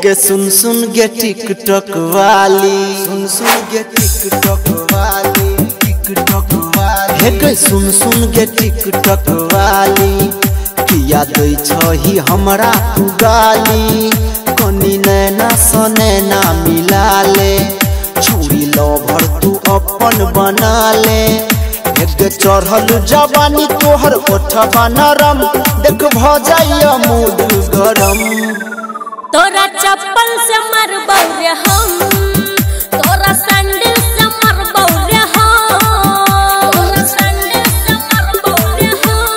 गे सुन सुन गे टिकटॉक वाली, सुन सुन गे टिकटॉक वाली, टिकटॉक वाली। हे गे सुन सुन गे टिकटॉक वाली, किया दै छही हमरा तू गाली। कनी नैना स नैना मिला ले, छुरी लवर तू अपन बना ले। हे गे चढ़ल जवानी तोहर ओठवा नरम, देख भ जाइया मूड गरम। तोरा चप्पल से मरबौ रे हम, तोरा सैंडल से मरबौ रे हम, तोरा सैंडल से मरबौ रे हम।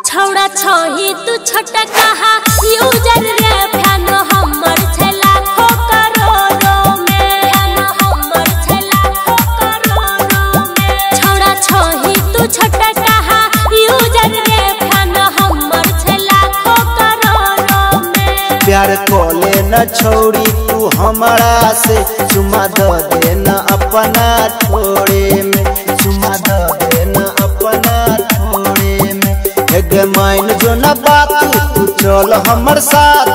छौड़ा छही तू छोटा कहा यूजर रे, फैन हमर छै लाखों करोड़ों में, फैन हमर छै लाखों करोड़ों में। छौड़ा छही तू छोटा कहा यूजर रे, फैन हमर छै लाखों करोड़ों में। प्यार कोले न छोड़ी तू हमरा से, चुमा the they न अपना थोड़े में, चुमा the they न अपना थोड़े में। हे माइन जो न बात तू चल हमर साथ,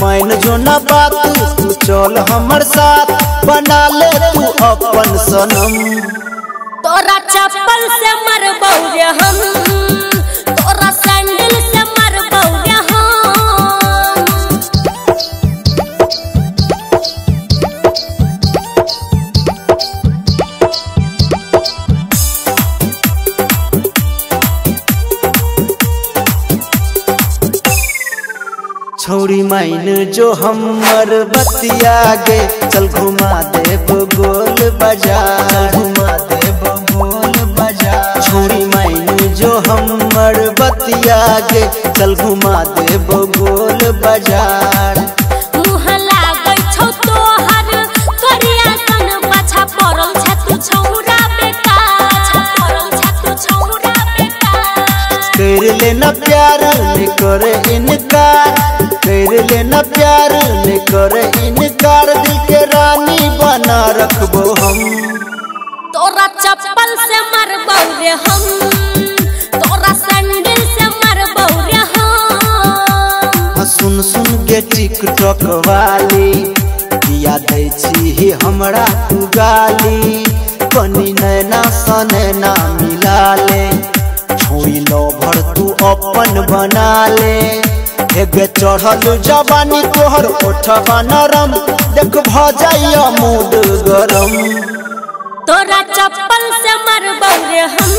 माइन जो न बात तू चल हमर साथ, बना ले तू अपन सनम। तोरा चप्पल से मरबौ रे हम, तोरा सैंडल से मरबौ रे हम। छौरी माइन जो हमर बतिया गे, चल घुमा देब गोल बाजार, घुमा देब गोल बाजार। छौरी माइन जो हमर बतिया गे, चल घुमा देब गोल बाजार। मुँह लागै छौ तोहर करिया सन, पाछा पड़ल छै तू छौरा बेकार, पड़ल छै तू छौरा बेकार। कर लेना प्यार ने करे इनकार, कर लेना प्यार ने करे इनकार, दिल के रानी बना रखबो हम। तोरा चप्पल से मरबौ रे हम, तोरा सैंडल से मरबौ रे हम। सुन सुन गे टिकटॉक वाली, किया दै छी हमरा तू गाली। कनी नैना स नैना मिला ले, छोड़ी लवर तू अपन बना ले। हे गे चढ़ल जवानी तोहर ओठवा नरम, देख भ जाइया मूड गरम। तोरा चप्पल से मरबौ रे हम,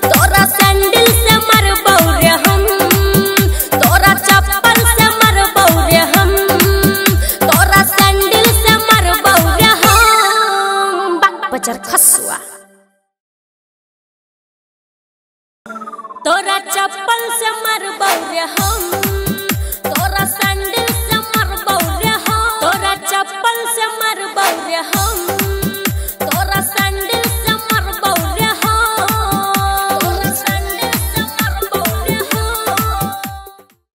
तोरा सैंडल